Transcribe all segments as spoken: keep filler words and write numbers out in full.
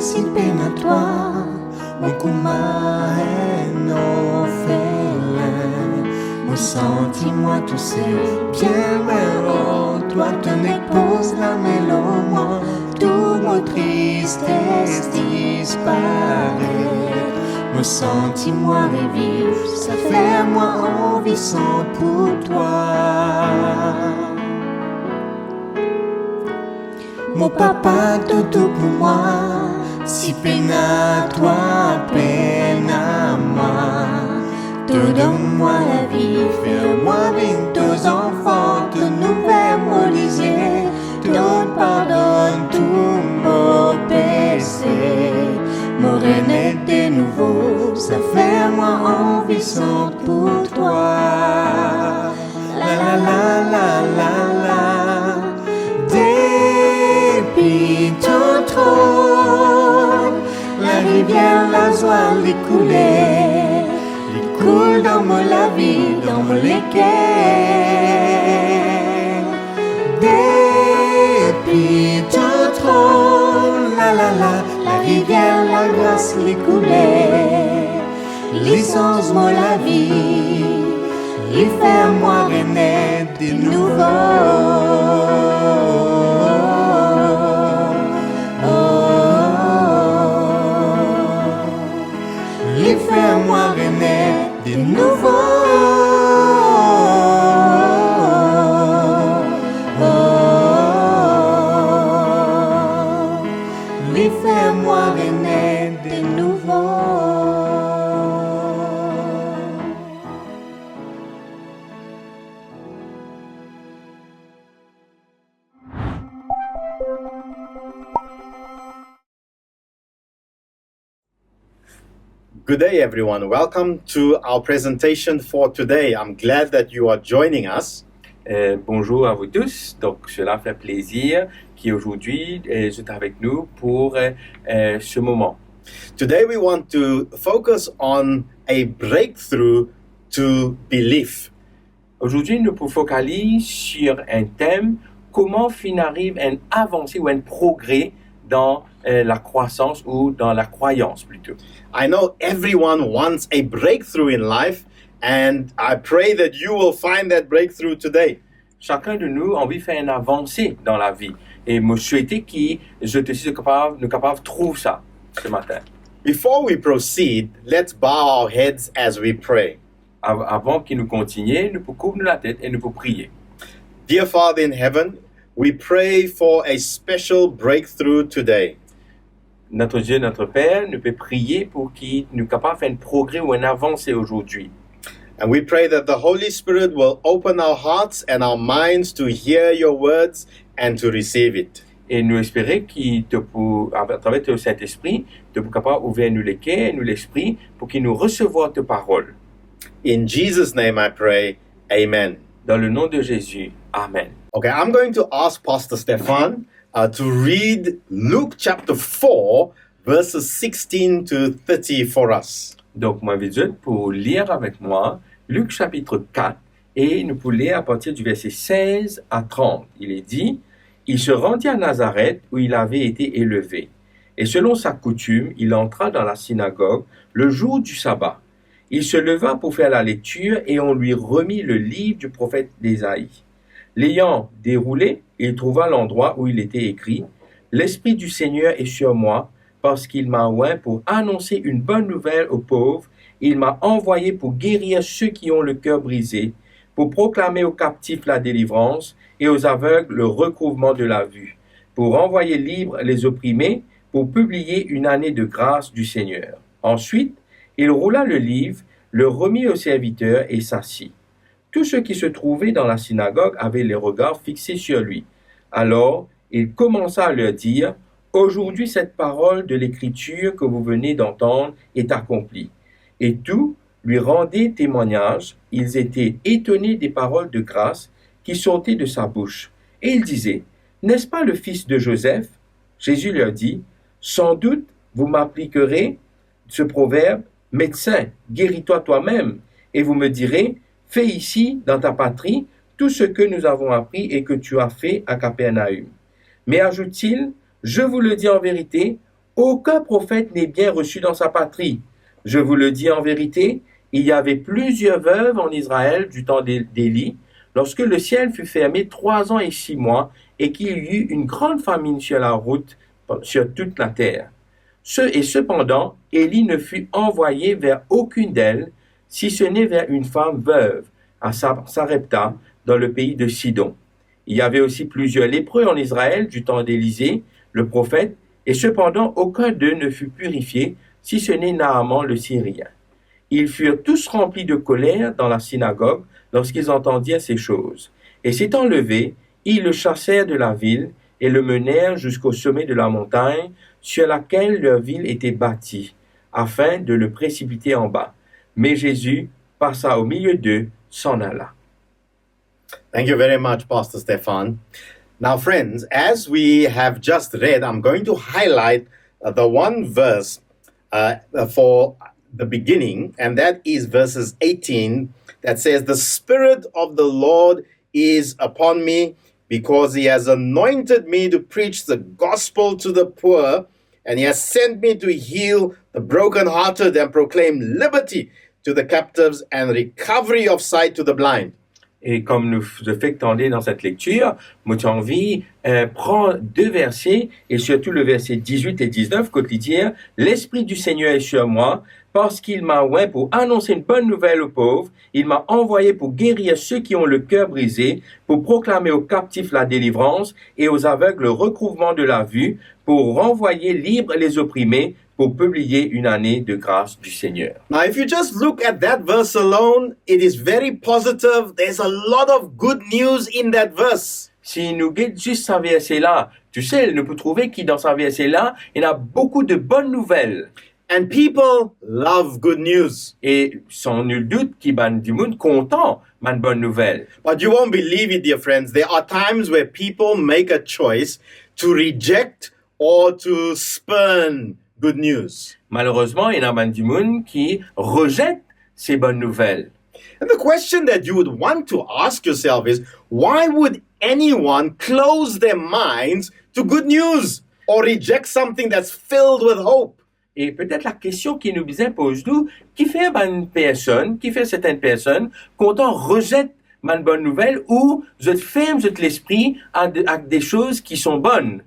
Si pena twa, mo kouma enn orfelin. Mo santi mwa tousel, bien mwa lor twa, to nek poz lame lor mwa, tou mo tristes disparet. Mo santi mwa reviv, sa fer mwa anvi sant pou twa. Mo papa, to tou pou mwa, si pena twa, pena mwa. To donn mwa lavi, fer mwa vinn to zanfan, to nouvel mo lizie, to pardonn tou mo pese. Mo rene de nouvo, sa fer mwa anvi sant pou twa. La, la, la, la, la, la. Depi to tron, larivier lazwa li koule, li koul dan mo lavi, dan mo leker. Depi to tron, la, la, la, larivier lagras li koule. Li sanz mo lavi, li fer mwa renet de nouvo. Li fer mwa renet de nouvo. Li fer mwa renet de nouvo. Good day, everyone. Welcome to our presentation for today. I'm glad that you are joining us. Euh, bonjour à vous tous. Donc, cela fait plaisir qu'aujourd'hui, euh, vous êtes avec nous pour, euh, euh, ce moment. Today we want to focus on a breakthrough to belief. Aujourd'hui, nou pou fokaliz sur un thème, comment finn ariv enn avanse ou enn progre dan, euh, la croissance ou dans la croyance plutôt. I know everyone wants a breakthrough in life, and I pray that you will find that breakthrough today. Chacun de nous a envie fer enn avanse dan lavi. E mo swete ki zot osi zot kapav, nou kapav trouv sa ce matin. Before we proceed, let's bow our heads as we pray. Av-, avan ki nou kontigne, nou pou kouv nou latet e nou pou priye. Dear Father in heaven, we pray for a special breakthrough today. Notre Dieu, notre Père, nou pe priye pou ki nou kapav fer enn progre ou enn avanse aujourd'hui. And we pray that the Holy Spirit will open our hearts and our minds to hear your words and to receive it. E nou espere ki to pou, atraver to Sintespri, to pou kapav ouver nou leker, nou lespri, pou ki nou resevwar to parol. In Jesus' name I pray, amen. Dans le nom de Jésus, amen. Okay, I'm going to ask Pastor Stefan, uh, to read Luke chapter four, verses sixteen to thirty for us. Donk, mo invit zot pou lir avek mwa Lik sapit kat, e nou pou lir apartir di verse sez a trant. Il est dit, Il se rendit à Nazareth où il avait été élevé. Et selon sa coutume, il entra dans la synagogue le jour du sabbat. Il se leva pour faire la lecture et on lui remit le livre du prophète Ésaïe. L'ayant déroulé, il trouva l'endroit où il était écrit, L'Esprit du Seigneur est sur moi, parce qu'il m'a oint pour annoncer une bonne nouvelle aux pauvres, il m'a envoyé pour guérir ceux qui ont le cœur brisé, pour proclamer aux captifs la délivrance et aux aveugles le recouvrement de la vue, pour renvoyer libres les opprimés, pour publier une année de grâce du Seigneur. Ensuite, il roula le livre, le remit au serviteur et s'assit. Tous ceux qui se trouvaient dans la synagogue avaient les regards fixés sur lui. Alors, il commença à leur dire, Aujourd'hui, cette parole de l'Écriture que vous venez d'entendre est accomplie. Et tous lui rendaient témoignage, ils étaient étonnés des paroles de grâce qui sortaient de sa bouche. Et ils disaient, N'est-ce pas le fils de Joseph ? Jésus leur dit, Sans doute, vous m'appliquerez ce proverbe, Médecin, guéris-toi toi-même, et vous me direz, Fais ici, dans ta patrie, tout ce que nous avons appris et que tu as fait à Capernaüm. Mais ajoute-t-il, Je vous le dis en vérité, Aucun prophète n'est bien reçu dans sa patrie. Je vous le dis en vérité, il y avait plusieurs veuves en Israël du temps d'É-, d'Élie, lorsque le ciel fut fermé trois ans et six mois et qu'il y eut une grande famine sur la route, sur toute la terre. Ce, et cependant, Élie ne fut envoyé vers aucune d'elles, si ce n'est vers une femme veuve, à Sa-, Sarepta, dans le pays de Sidon. Il y avait aussi plusieurs lépreux en Israël du temps d'Élisée, le prophète, et cependant aucun d'eux ne fut purifié, si ce n'est Naaman le Syrien. Ils furent tous remplis de colère dans la synagogue lorsqu'ils entendirent ces choses. Et s'étant levés, ils le chassèrent de la ville et le menèrent jusqu'au sommet de la montagne sur laquelle leur ville était bâtie, afin de le précipiter en bas. Mais Jésus passa au milieu d'eux, s'en alla. Thank you very much, Pastor Stefan. Now, friends, as we have just read, I'm going to highlight, uh, the one verse, uh, for the beginning, and that is verses eighteen, that says, "The Spirit of the Lord is upon me, because he has anointed me to preach the gospel to the poor, and he has sent me to heal the brokenhearted and proclaim liberty to the captives and recovery of sight to the blind." E kom nou f-, zot fek tande dan set lektir, mo ti anvi, eh, pran de verse, e sirtou le verse diz-wit e diz-nef, kot li dir, "L'Esprit du Seigneur est sur moi, parce qu'il m'a oint pour annoncer une bonne nouvelle aux pauvres, il m'a envoyé pour guérir ceux qui ont le cœur brisé, pour proclamer aux captifs la délivrance et aux aveugles le recouvrement de la vue, pour renvoyer libres les opprimés, pour publier une année de grâce du Seigneur." Now, if you just look at that verse alone, it is very positive. There's a lot of good news in that verse. Si nou get zis sa verse la, tousel, nou pou trouve ki dan sa verse la, ena boukou de bonn nouvel. And people love good news. E san nul dout ki bann dimoun kontan bann bonn nouvel. But you won't believe it, dear friends. There are times where people make a choice to reject or to spurn good news. Malerezman, ena bann dimoun ki rezet se bonn nouvel. And the question that you would want to ask yourself is, why would anyone close their minds to good news or reject something that's filled with hope? E petet lakestion ki nou bizin poz nou, kifer bann personn, kifer sertenn personn kontan rezet bann bonn nouvel ou zot ferm zot lespri a de, a de soz ki son bonn?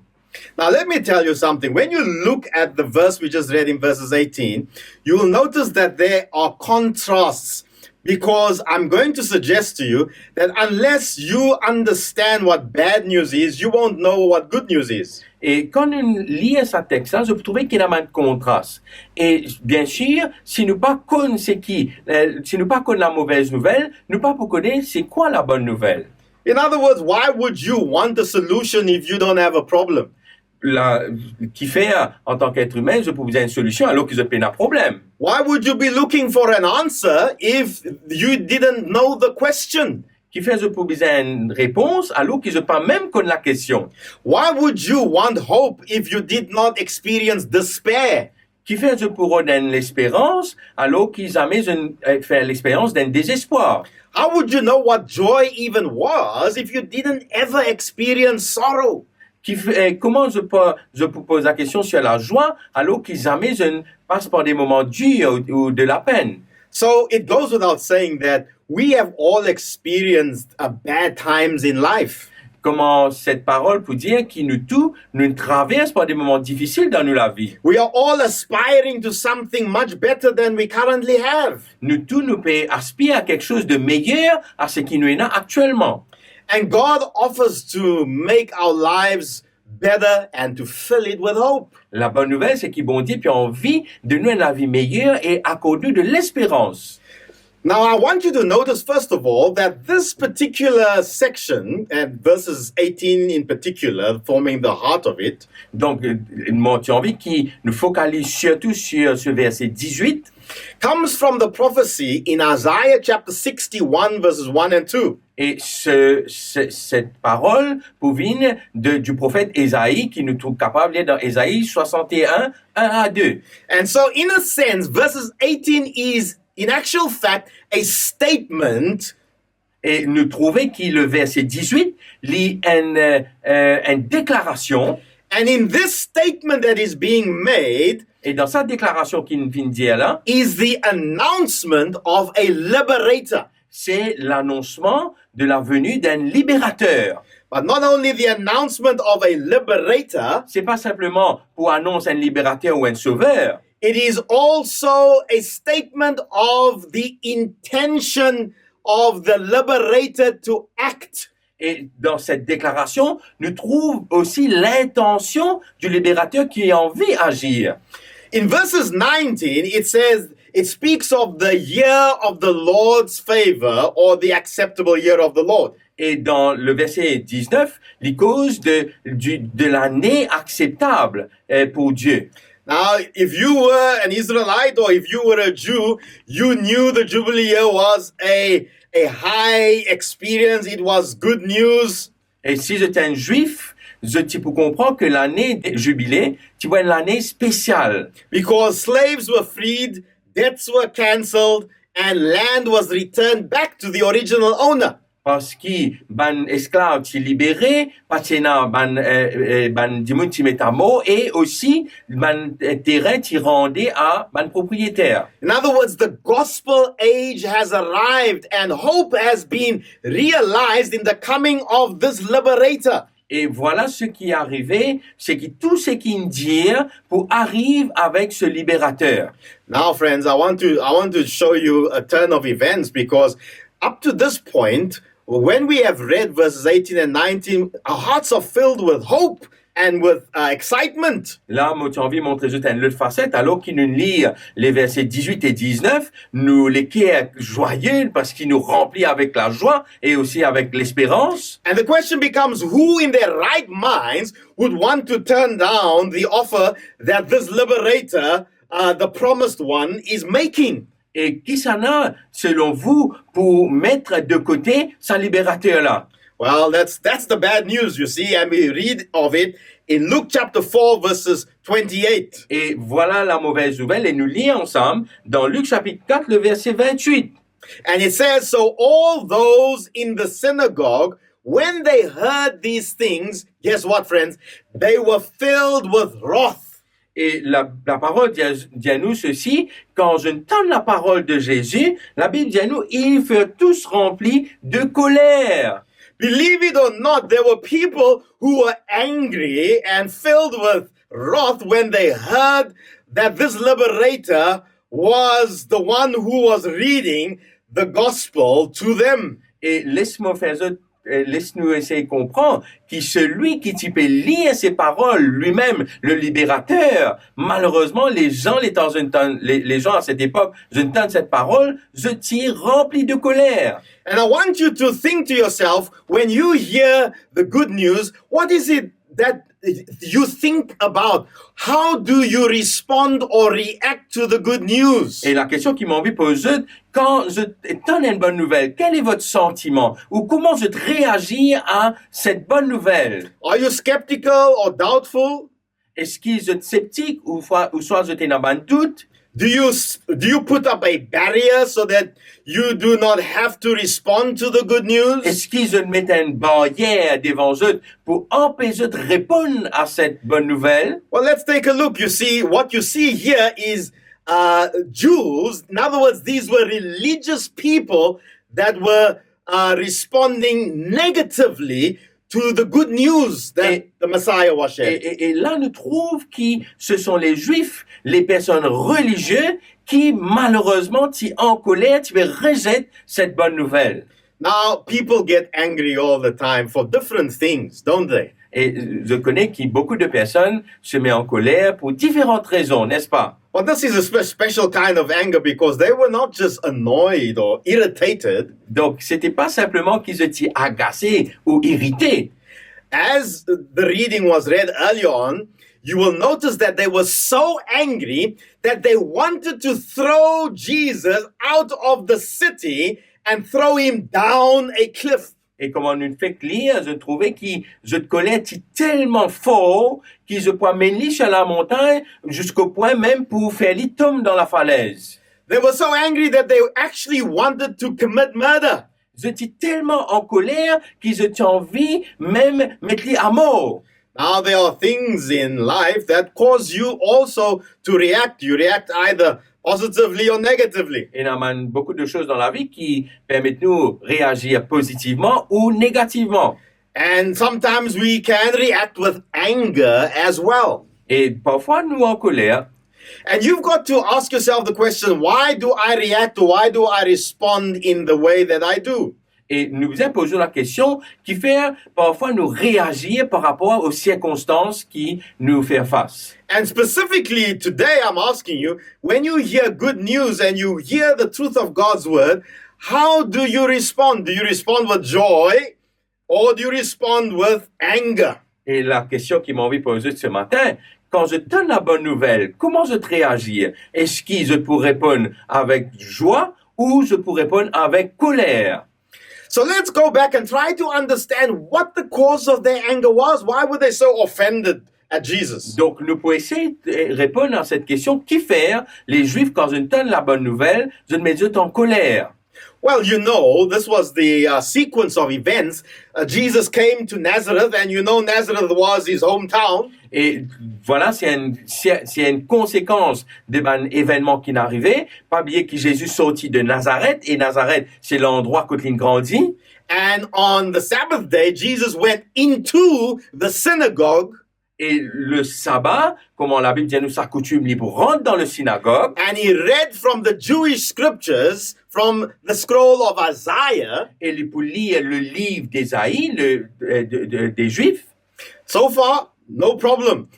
Now, let me tell you something. When you look at the verse we just read in verses eighteen, you will notice that there are contrasts, because I'm going to suggest to you that unless you understand what bad news is, you won't know what good news is. E kan nou lir sa teks la, zot pou trouve ki ena bann kontras. E biensir, si nou pa konn seki, eh, si nou pa konn lamove nouvel, nou pa pou kone se kwa labonn nouvel. In other words, why would you want a solution if you don't have a problem? La, kifer, antan ki et imin, zot pou bizin enn solision alor ki zot pena problem? Why would you be looking for an answer if you didn't know the question? Kifer zot pou bizin enn repons alor ki zot pa mem konn lakestion? Why would you want hope if you did not experience despair? Kifer zot pou rod enn lesperans alor ki zame zot, eh, fer lesperians d'enn dezespwar? How would you know what joy even was if you didn't ever experience sorrow? Kifer, eh, kouma zot pou, zot pou poz lakestion sir lazwa alor ki zame zot pas par de moman dir ou, ou de lapenn? So it goes without saying that we have all experienced, uh, bad times in life. Kouma set parol pou dir ki nou tou, nou travers par de moman difisil dan nou lavi. We are all aspiring to something much better than we currently have. Nou tou, nou pe aspir a kiksoz de meyer a seki nou ena aktielman. And God offers to make our lives better and to fill it with hope. Labonn nouvel, se ki Bondie pe anvi donn nou enn lavi meyer e akord nou de lesperans. Now, I want you to notice, first of all, that this particular section, and verses eighteen in particular, forming the heart of it, Donk, eh, mo ti anvi ki nou fokaliz sirtou sir se verse diz-wit. Comes from the prophecy in Isaiah chapter sixty-one, verses one and two. E se, se, set parol pou vinn de, du profet Ezai, ki nou trouv kapav lir dan Ezai swasann-enn, enn a de. And so, in a sense, verses eighteen is, in actual fact, a statement. E nou trouve ki le verse diz-wit, li enn, eh, eh, enn deklarasion. And in this statement that is being made, e dan sa deklarasion ki finn dir la, is the announcement of a liberator. Se lanonsman de la venue d'un libérateur. But not only the announcement of a liberator, se pa sinpleman pou anons enn liberater ou enn sover. It is also a statement of the intention of the liberator to act. E dan set deklarasion, nou trouv osi lintansion di liberater ki anvi azir. In verses nineteen, it says, it speaks of the year of the Lord's favor or the acceptable year of the Lord. E dan le verse diznef, li koz de, di, de lane akseptab, eh, pou Die. Now, if you were an Israelite or if you were a Jew, you knew the Jubilee year was a, a high experience, it was good news. E si zot ti enn Zwif, zot ti pou konpran ki lane de Zibile ti pou enn lane spesial. Because slaves were freed, debts were cancelled, and land was returned back to the original owner. Parski bann esklav ti libere, pa ti ena bann, eh, eh, bann dimoun ti met amor, e osi bann, eh, terin ti rande a bann propriyeter. In other words, the gospel age has arrived and hope has been realized in the coming of this liberator. E vwala seki arive, seki tou seki inn dir pou ariv avek se liberater. Now, friends, I want to, I want to show you a turn of events, because up to this point, when we have read verses eighteen and nineteen, our hearts are filled with hope and with, uh, excitement. La, mo ti anvi montre zot enn lot faset, alor ki nou lir le verse dizwit e diznef, nou leker zwaye parski nou ranpli avek lazwa e osi avek lesperans. And the question becomes, who in their right minds would want to turn down the offer that this liberator, uh, the promised one, is making? E kisannla, selon vou, pou met de kote sa liberater la? Well, that's, that's the bad news, you see, and we read of it in Luke chapter four, verses twenty-eight. E vwala lamove nouvel, e nou lir ansam dan Lik sapit kat, le verse vintwit. And it says, so all those in the synagogue, when they heard these things, guess what, friends? They were filled with wrath. E la, laparol dir, dir nou sesi, kan zot tann laparol de Zezi, Labib dir nou, ils furent tous remplis de colère. Believe it or not, there were people who were angry and filled with wrath when they heard that this liberator was the one who was reading the gospel to them. E les mo fer zot, eh, les nou esey konpran ki selwi ki ti pe lir se parol, limem, le liberater, malerezman, lezan letan zot tann, le, lezan a set epok, zot tann set parol, zot ti ranpli de koler. And I want you to think to yourself, when you hear the good news, what is it that you think about? How do you respond or react to the good news? E lakestion ki mo anvi poz zot, kan zot tann enn bonn nouvel, quel est votre sentiment? Ou kouma zot reazir a set bonn nouvel? Are you skeptical or doubtful? Eski zot septik ouswa, ouswa zot ena bann dout? Do you s-, do you put up a barrier so that you do not have to respond to the good news? Eski zot met enn baryer devan zot pou anpes zot reponn a set bonn nouvel? Well, let's take a look. You see, what you see here is, uh, Jews. In other words, these were religious people that were, uh, responding negatively to the good news that E the Messiah was e, sharing. e, e la nou trouv ki se son le Zwif, le personn relizie ki malerezman ti ankoler, ti pe rezet set bonn nouvel. Now, people get angry all the time for different things, don't they? E zot kone ki boukou de personn se met ankoler pou diferan rezon, nespa? But this is a spe-, special kind of anger because they were not just annoyed or irritated. Donk, se ti pa sinpleman ki zot ti agase ou irite. As the reading was read earlier on, you will notice that they were so angry that they wanted to throw Jesus out of the city and throw him down a cliff. E kouma nou fek lir, zot trouve ki zot koler ti telman for ki zot pou amenn li sir lamontagn, ziska pwin mem pou fer li tom dan lafalez. They were so angry that they actually wanted to commit murder. Zot ti telman ankoler ki zot ti anvi mem met li amor. Now, there are things in life that cause you also to react. You react either positively or negatively. Ena bann boukou de soz dan lavi ki permet nou reazir pozitivman ou negativman. And sometimes we can react with anger as well. E parfwa nou ankoler. And you've got to ask yourself the question, why do I react or why do I respond in the way that I do? E nou bizin poz nou lakestion, kifer parfwa nou reazir par rapor o sirkonstans ki nou fer fas. And specifically today, I'm asking you, when you hear good news and you hear the truth of God's word, how do you respond? Do you respond with joy or do you respond with anger? E lakestion ki mo anvi poz zot se matin, kan zot tann labonn nouvel, kouma zot reazir? Eski zot pou reponn avek zwa ou zot pou reponn avek koler? So let's go back and try to understand what the cause of their anger was. Why were they so offended at Jesus? Donk nou pou esey, eh, reponn a set kestion, kifer Lezwif, kan zot tann labonn nouvel, zot met zot ankoler? Well, you know, this was the, uh, sequence of events. Uh, Jesus came to Nazareth, and you know Nazareth was his hometown. E vwala, se enn, se, se enn konsekans de bann evennman ki'nn arive. Pa bliye ki Zezi sorti de Nazaret, e Nazaret se landrwa kot li'nn grandi. And on the Sabbath day, Jesus went into the synagogue. E le saba, kouma Labib dir nou sa koutim, li pou rant dan le sinagog. And he read from the Jewish scriptures, from the scroll of Isaiah. E li pou lir le liv Ezai, le, eh, de, de, de Zwif. So far, no problem.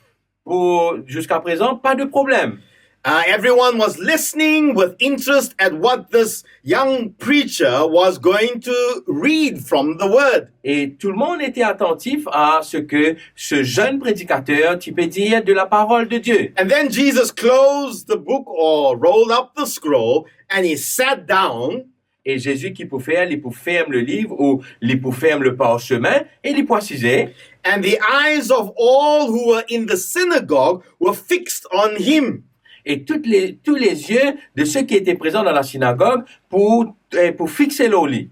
Pou, ziska prezan, pa de problem. Uh, everyone was listening with interest at what this young preacher was going to read from the word. E tou lemonn ete atantif a seki se zenn predikater ti pe dir de la parol de Die. And then Jesus closed the book or rolled up the scroll and he sat down. E Zezi ki pou fer, li pou ferm le liv ou li pou ferm le parsemin e li pou asize. And the eyes of all who were in the synagogue were fixed on him. E tout le, tou lezie de seki ete prezan dan la sinagog pou, eh, pou fixe lor li.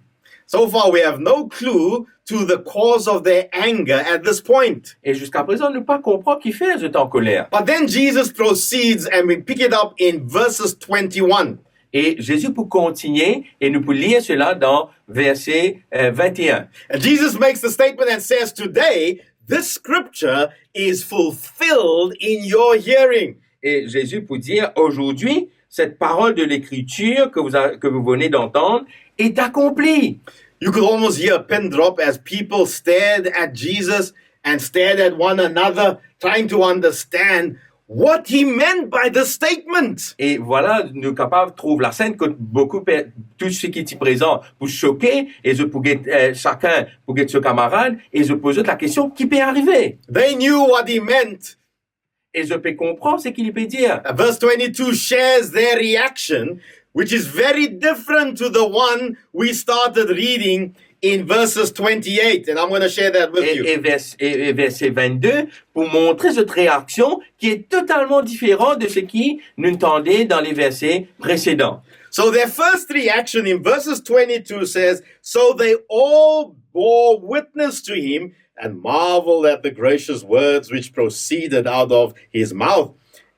So far, we have no clue to the cause of their anger at this point. E ziska prezan, nou pa konpran kifer zot ankoler. But then Jesus proceeds, and we pick it up in verses twenty-one. E Zezi pou kontinie, e nou pou lir sela dan verse, eh, vingt et un. And Jesus makes the statement and says, "Today, this scripture is fulfilled in your hearing." E Zezi pou dir, "Aujourd'hui, cette parole de l'Écriture que vous a-, que vous venez d'entendre est accomplie." You could almost hear a pin drop as people stared at Jesus and stared at one another, trying to understand what he meant by this statement. E vwala, nou kapav trouv lasenn kot boukou pe-, tou seki ti prezan pou soke, e zot pou get, eh, sakenn pou get so kamarad, e zot poz zot lakestion, ki pe arive? They knew what he meant. E zot pe konpran seki li pe dir. Uh, verse twenty-two shares their reaction, which is very different to the one we started reading in verses twenty-eight, and I'm gonna share that with you. E, e vers-, e, e verse vingt-deux pou montre zot reaksion ki e totalman diferan de seki nou tande dan le verse presedan. So their first reaction in verses twenty-two says, "So they all bore witness to him and marveled at the gracious words which proceeded out of his mouth.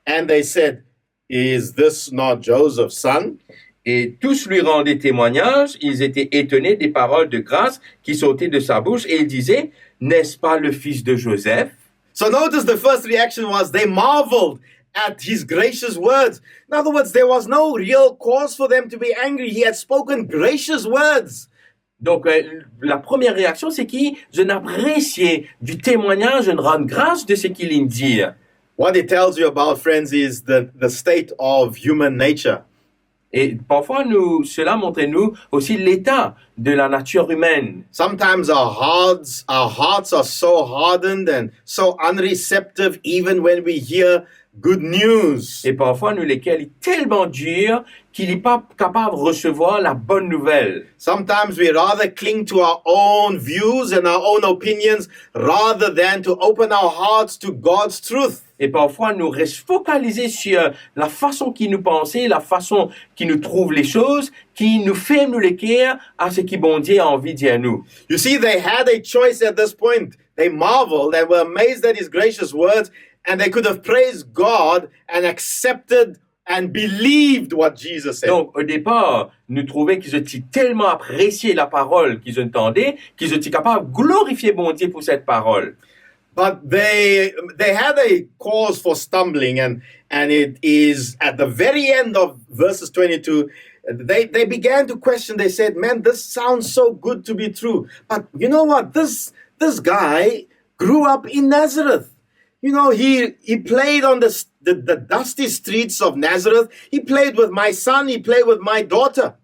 And they said, 'Is this not Joseph's son?'" Et tous lui rendaient témoignage, ils étaient étonnés des paroles de grâce qui sortaient de sa bouche, et ils disaient, "N'est-ce pas le fils de Joseph?" So notice the first reaction was they marveled at his gracious words. In other words, there was no real cause for them to be angry. He had spoken gracious words. Donc, euh, la première réaction, c'est ki zot inn apresie di temwagnaz, zot inn rann gras de seki linn dir. What it tells you about, friends, is the, the state of human nature. E parfwa, nou, sela montre nou osi leta de la natir imenn. Sometimes our hearts, our hearts are so hardened and so unreceptive, even when we hear good news. E parfwa nou leker li telman dir ki li pa kapav resevwar labonn nouvel. Sometimes we rather cling to our own views and our own opinions rather than to open our hearts to God's truth. E parfwa nou res fokalize sir lafason ki nou panse, lafason ki nou trouv lesoz, ki nou ferm nou leker a seki Bondie anvi dir nou. You see, they had a choice at this point. They marveled and were amazed at his gracious words, and they could have praised God and accepted and believed what Jesus said. Donk, o depar, nou trouve ki zot ti telman apresie laparol ki zot tande, ki zot ti kapav glorifie Bondie pou set parol. But they they had a cause for stumbling, and and it is at the very end of verses twenty-two. They they began to question. They said, "Man, this sounds so good to be true. But you know what? This this guy grew up in Nazareth. You know, he he played on the s- the, the dusty streets of Nazareth. He played with my son. He played with my daughter."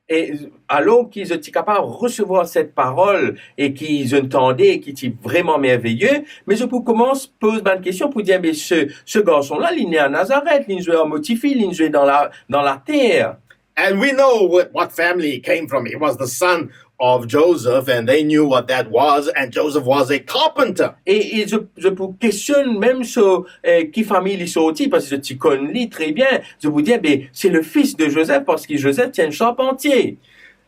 E alor ki zot ti kapav resevwar set parol e ki zot tande e ki ti vreman merveye, me zot pou koumans poz bann kestion pou dir, "Me se, se garson la, li ne a Nazaret, li zwe ar mo tifi, li zwe dan la, dan later." And we know what, what family he came from. He was the son of Joseph, and they knew what that was, and Joseph was a carpenter. E, e zot, zot pou kestionn mem so, eh, ki fami li sorti, parski zot ti konn li tre bien. Zot pou dir, "Be, se le fis de Joseph," parski Joseph ti enn sarpantie.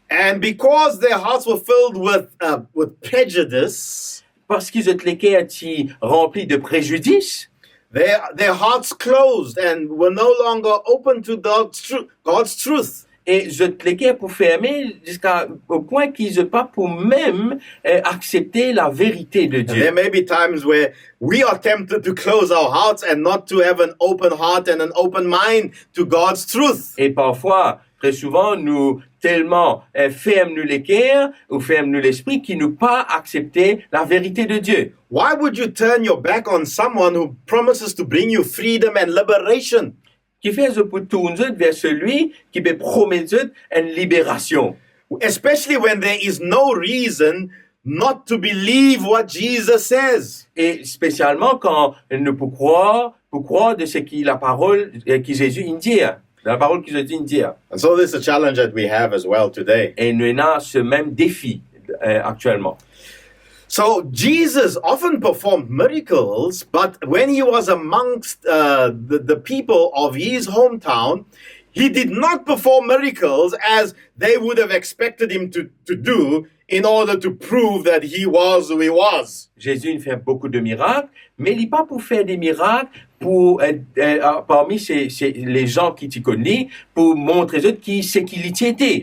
And because their hearts were filled with, uh, with prejudice, Parski zot leker ti ranpli de prezidis, their, their hearts closed and were no longer open to God's, tru- God's truth. E zot leker pou ferme ziska o pwin ki zot pa pou mem, eh, aksepte laverite de And Dieu. There may be times where we are tempted to close our hearts and not to have an open heart and an open mind to God's truth. E parfwa, tre souvan, nou telman, eh, ferm nou leker ou ferm nou lespri ki nou pa aksepte laverite de Dieu. Why would you turn your back on someone who promises to bring you freedom and liberation? Kifer zot pou tourn zot ver selwi ki pe promet zot enn liberasion? Especially when there is no reason not to believe what Jesus says. E spesialman kan nou pou krwar, pou krwar de seki laparol, eh, ki Zezi inn dir, laparol ki Zezi inn dir. And so this is a challenge that we have as well today. E nou ena se mem defi, eh, aktielman. So Jesus often performed miracles, but when he was amongst, uh, the, the people of his hometown, he did not perform miracles as they would have expected him to, to do in order to prove that he was who he was. Zezi inn fer boukou de mirak, me li pa pou fer de mirak pou, eh, eh, parmi se, se, lezan ki ti konn li, pou montre zot ki, seki li ti ete.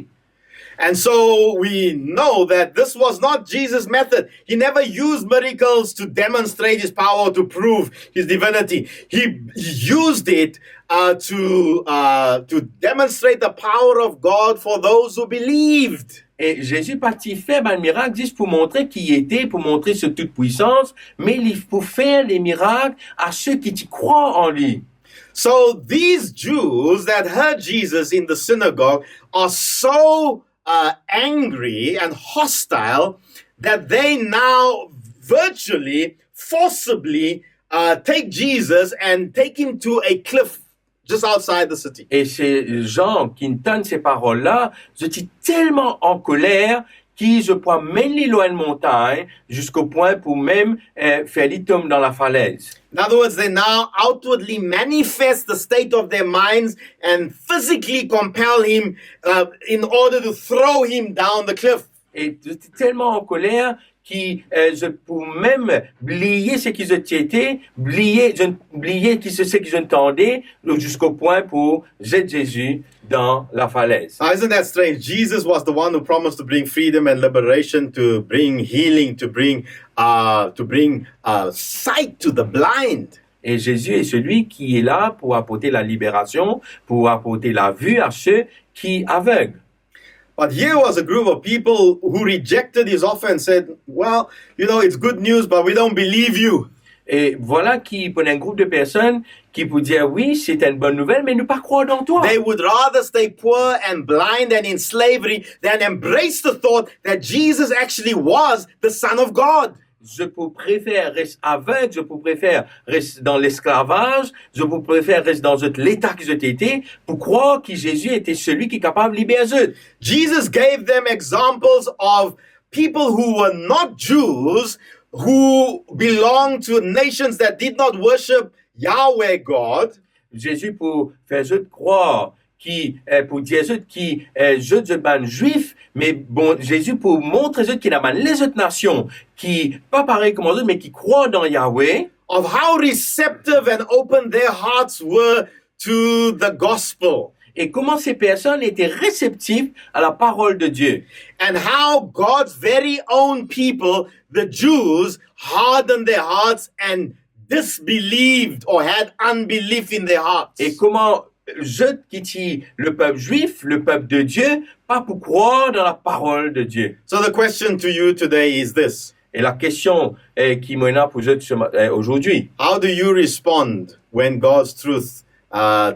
And so we know that this was not Jesus' method. He never used miracles to demonstrate his power, to prove his divinity. He, he used it, uh, to, uh, to demonstrate the power of God for those who believed. E Zezi pa ti fer bann mirak zis pou montre ki li ete, pou montre so toutpwisans, me li pou fer de mirak a seki ti krwar an li. So these Jews that heard Jesus in the synagogue are so, uh, angry and hostile that they now virtually, forcibly, uh, take Jesus and take him to a cliff just outside the city. E se zan ki tann se parol la, zot ti telman ankoler ki zot pou amenn li lor enn montagn ziska pwin pou mem, eh, fer li tom dan lafalez. In other words, they now outwardly manifest the state of their minds and physically compel him, uh, in order to throw him down the cliff. E zot ti telman ankoler ki, eh, zot pou mem bliye seki zot ti ete, bliye, zot bliye ki se, seki zot tande, ziska pwin pou zet Zezi dan lafalez. Now, isn't that strange? Jesus was the one who promised to bring freedom and liberation, to bring healing, to bring, uh, to bring, uh, sight to the blind. E Zezi e selwi ki la pou aport laliberasion, pou aport lavi a seki aveg. But here was a group of people who rejected his offer and said, "Well, you know, it's good news, but we don't believe you." E vwala ki pou enn group de personn ki pou dir, "Wi, se enn bonn nouvel, me nou pa krwar dan twa." They would rather stay poor and blind and in slavery than embrace the thought that Jesus actually was the Son of God. Zot pou prefer res aveg, zot pou prefer res dan lesklavaz, zot pou prefer res dan zot leta ki zot ete, pou krwar ki Zezi ete selwi ki kapav liber zot. Jesus gave them examples of people who were not Jews, who belonged to nations that did not worship Yahweh God. Zezi pou fer zot krwar ki, eh, pou dir zot ki, eh, zot, zot bann Zwif, me bon, Zezi pou montre zot ki ena bann lezot nasion ki pa parey kouma zot, me ki krwar dan Yahweh. Of how receptive and open their hearts were to the gospel. E kouma se personn ete reseptif a laparol de Die. And how God's very own people, the Jews, hardened their hearts and disbelieved or had unbelief in their hearts. E kouma zot ki ti lepep Zwif, lepep de Die, pa pou krwar dan laparol de Die. So the question to you today is this. E lakestion, eh, ki mo ena pou zot se ma-, eh, azordi. How do you respond when God's truth, uh,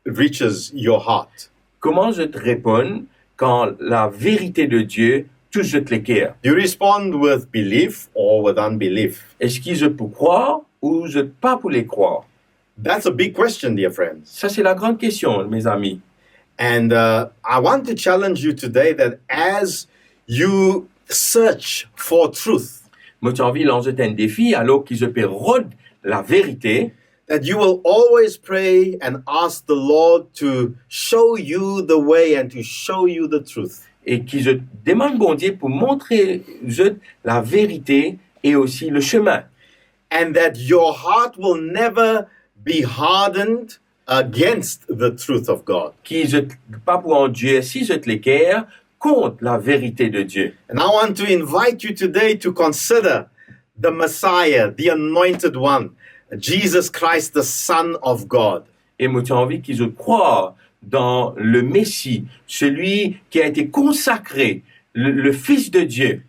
reaches your heart? Kouma zot reponn kan laverite de Die tous zot leker? Do you respond with belief or with unbelief? Eski zot pou krwar ou zot pa pou le krwar? That's a big question, dear friends. Sa se lagran kestion, mezami. And, uh, I want to challenge you today that as you search for truth, mo ti anvi lans zot enn defi, alor ki zot pe rod laverite, that you will always pray and ask the Lord to show you the way and to show you the truth. E ki zot demann Bondie pou montre zot laverite e osi le chemin. And that your heart will never be hardened against the truth of God. Ki zot pa pou andirsi zot leker kont laverite de Die. And I want to invite you today to consider the Messiah, the Anointed One, Jesus Christ, the Son of God. E mo ti anvi ki zot krwar dan le Mesi, celui qui a été consacré, le, le Fils de Dieu.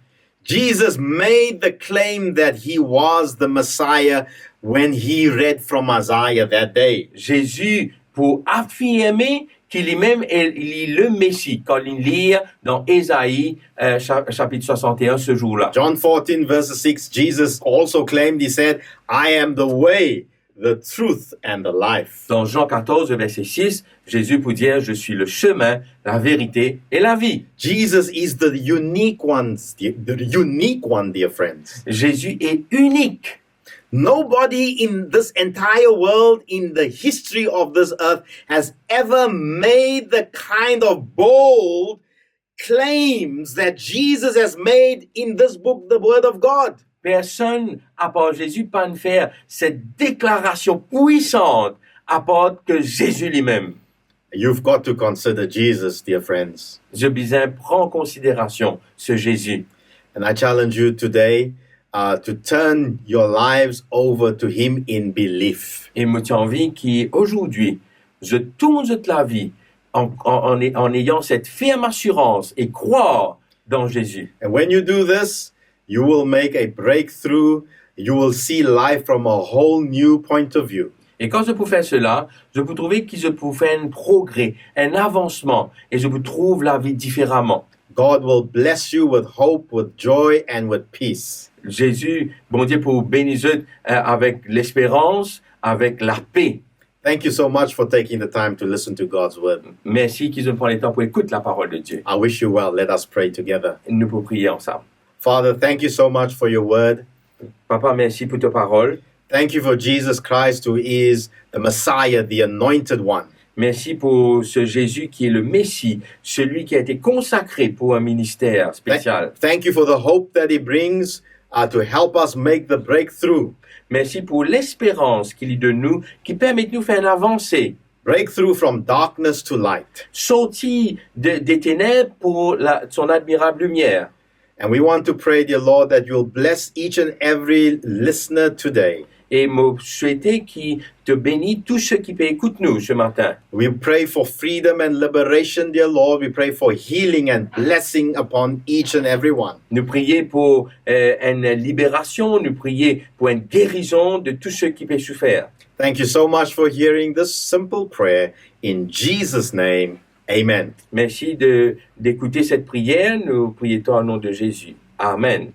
Jesus made the claim that he was the Messiah when he read from Isaiah that day. Zezi pou afirme ki limem e li le Mesi kan li lir dan Ezai, eh, cha-, chapit swasant e enn, se zour la. John fourteen, verse six, Jesus also claimed, he said, "I am the way, the truth, and the life." Dan Jean quatorze, verset six, Zezi pou dir, "Je suis le chemin, la vérité et la vie." Jesus is the unique ones, the, the unique one, dear friends. Zezi e inik. Nobody in this entire world, in the history of this earth, has ever made the kind of bold claims that Jesus has made in this book, the Word of God. Personn apar Zezi pa'nn fer set deklarasion pwisant apar ke Zezi limem. You've got to consider Jesus, dear friends. Zot bizin pran konsiderasion se Zezi. And I challenge you today, uh, to turn your lives over to him in belief. E mo ti anvi ki azordi, zot tourn zot lavi an, an, an, an ayant cette ferme assurance et croire dans Jésus. And when you do this, you will make a breakthrough. You will see life from a whole new point of view. E kan zot pou fer sela, zot pou trouve ki zot pou fer enn progre, enn avansman, e zot pou trouv lavi diferaman. God will bless you with hope, with joy, and with peace. Zezi, Bondie pou beni zot, eh, avek lesperans, avek lape. Thank you so much for taking the time to listen to God's word. Mersi ki zot pran letan pou ekout laparol de Die. I wish you well. Let us pray together. Nou pou priye ansam. Father, thank you so much for your word. Papa, mersi pou to parol. Thank you for Jesus Christ, who is the Messiah, the anointed one. Mersi pou se Zezi ki e le Mesi, celui qui a été consacré pour un ministère spécial. Thank, thank you for the hope that he brings, uh, to help us make the breakthrough. Mersi pou lesperans ki li donn nou, ki permet nou fer enn avanse. Breakthrough from darkness to light. Sorti de, de teneb pou la, son admirab limier. And we want to pray, dear Lord, that you'll bless each and every listener today. E mo swete ki to beni tou seki pe ekout nou se matin. We pray for freedom and liberation, dear Lord. We pray for healing and blessing upon each and every one. Nou priye pou, eh, enn liberasion, nou priye pou enn gerizon de tou seki pe soufer. Thank you so much for hearing this simple prayer. In Jesus' name, amen. Mersi de, d'écouter cette prière. Nou priye twa o nom de Jésus. Amen.